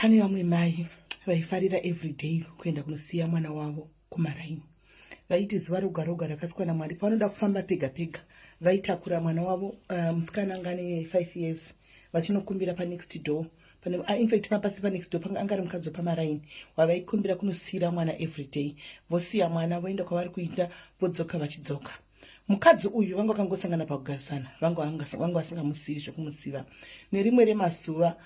Pane vamwe mai vaifarira everyday kuenda kunosiya mwana wavo kumaraini. Vaiti zuva roga roga rakasikwa naMwari pavanoda kufamba pega pega vaitakura mwana wavo musikana anga ane 5 years vachinokumbira panext door pane infact papasi panext door panga angari mukadzi wepamaraini wavaikumbira kunosiyira mwana everyday. Vosiya mwana voenda kwavari kuita, vodzoka vachidzoka. Mukadzi uyu vanga vakangosangana pakugarisana, vanga vasingamuzivi zvekumuziva. Nerimwe remazuva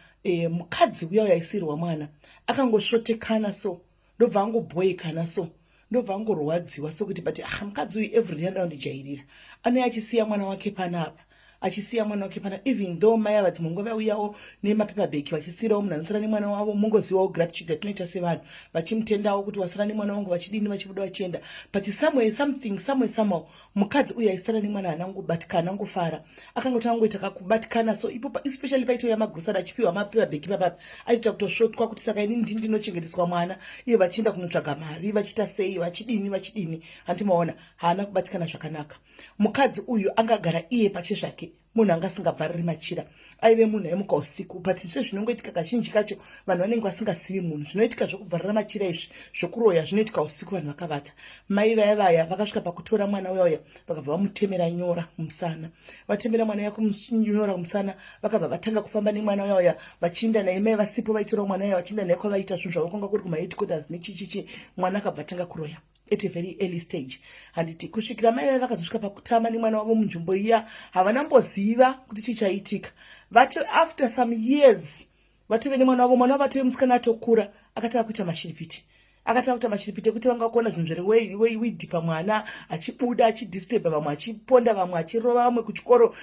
mukadzi uya uya aisiyirwa mwana akangosvotekana so, ndobva angobhoekana so, ndobva angorwadziwa sokuti but ah, mukadzi uyu everyday anoda kundijairira, anouya achisiya mwana wake panapa, achisiya mwana wake pana, even though mai ava dzimwe nguva vauyawo nemapaper bag vachisiyirawo munhu anosara nemwana wavo. Mungozivawo gratitude yatinoita sevanhu, vachimutendawo kuti wasara nemwana wangu, vachidini, vachibuda vachienda. But somewhere something, somewhere somehow, mukadzi uyu aisara nemwana haana kungobatikana, angofara, akangoti angoita kakubatikana so ipo, especially paitouya magrosari achipiwa mapaper bag papapa, aitoita kutosvotwa kuti saka inini ndini ndinochengeteswa mwana, iye vachienda kunotsvaga mari, vachiita sei, vachidini, vachidini. Handimaona haana kubatikana zvakanaka. Mukadzi uyu angagara iye pachezvake munhu anga asingabvariri machira, aive munhu aimuka usiku. But sezvinongoitika kazhinji kacho, vanhu vanenge vasingazivi munhu, zvinoitika zvokubvarira machira izvi, zvokuroya zvinoitika usiku vanhu vakavata. Mai vaya vaya vakasvika pakutora mwana uya uya, vakabva vamutemera nyora mumusana. Vatemera mwana uya nyora kumusana, vakabva vatanga kufamba nemwana uya uya vachiinda naye. Mai vasipo, vaitora mwana uya vachiinda naye kwavaiita zvinhu zvavo, kwanga kuri kumaheadquarters nechichichi. Mwana akabva atanga kuroya at a very early stage, handiti, kusvikira mai vaya vakazosvika pakutama nemwana wavo munzvimbo iya. Havana mboziva kuti chii chaitika. Vati after some years vatove nemwana wavo, mwana wavo atove musikana atokura, akatava kuita mashiripiti, akatava kuita mashiripiti ekuti vanga kuona zvinhu zviri pamwana, achibuda achidisturba vamwe, achiponda vamwe, achirova vamwe kuchikoro,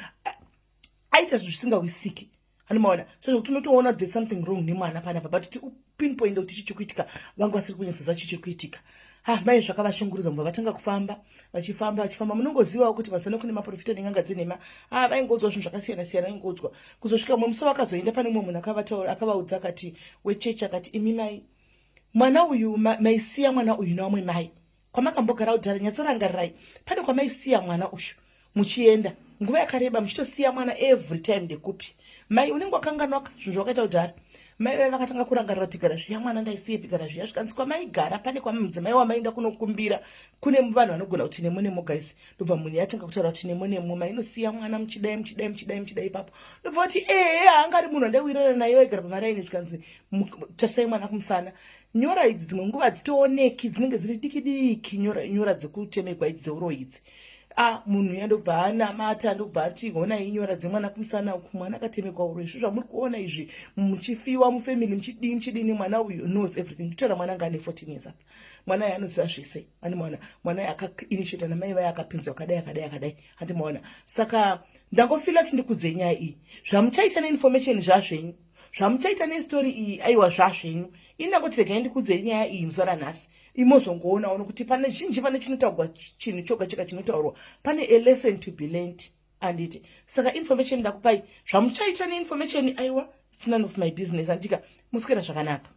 aita zvinhu zvisingawisiki, anomaona sezvokuti unotoona there's something wrong nemwana panapa, but kuti upinpoint kuti chii chikuitika, vanga vasiri kunyatsoziva chii chiri kuitika. Ha, mai zvakavashungurudza, mubva vatanga kufamba, vachifamba, vachifamba. Munongozivawo kuti mazano kune maprofita nen'anga dzenhema. Ha, vaingoudzwa zvinhu zvakasiyana siyana, vaingoudzwa kuzosvika mumwe musi vakazoenda pane mumwe munhu akavaudza, akati wechechi, akati, "Imi mai, mwana uyu maisiya mwana uyu nevamwe mai kwamakambogara kudhara. Nyatsorangarirai, pane kwamaisiya mwana uyu muchienda nguva yakareba, muchitosiya mwana every time. Ndekupi mai? Unenge wakanganwaka zvinhu zvawakaita kudhara." Mai vai vakatanga kurangarira kuti gara zviya mwana ndaisiyepi, gara zviya. Zvikanzi kwamaigara pane kwamudzimai wamainda kunokumbira, kune vanhu vanogona kuti nemo nemo, guys. Ndobva munhu yatanga kutaura kuti nemo nemo mainosiya mwana muchidai, muchidai, muchidai, muchidai ipapo. Ndobva kuti ehe, haangari munhu andaiwirirana naye waigara pamaraini. Zvikanzi tasai mwana kumusana, nyora idzi dzimwe nguva hadzitooneki, dzinenge dziri diki diki, nyora, nyora dzekutemegwa idzi, dzeuroyi idzi. A, munhu uya ndobva anamata, ndobva ati, "Honai nyora dzemwana kumusana uku, mwana akatemegwa uro. Izvi zvamuri kuona izvi, muchifiwa mufamily, muchidii, muchidini, mwana uyu knows everything." Kutaura mwana anga ane 14 years apa, mwana uyu anoziva zvese ani mwana. Mwana uyu akainitiata namai vaya, akapinzwa akadai, akadai, akadai, handi maona? Saka ndangofila kuti ndikudzei nyaya iyi. Zvamuchaita neinformation zvazvenyu, zvamuchaita nestori iyi, aiwa, zvazvenyu. Ini ndangoti regai ndikudzei nyaya iyi muzuva ranhasi, imozongoonawo nokuti pane zhinji, pane chinotaurwa, chinhu choga chega chinotaurwa pane a lesson to be learned, anditi? Saka information ndakupai, zvamuchaita neinformation, aiwa, it's none of my business, andika? Muswera zvakanaka.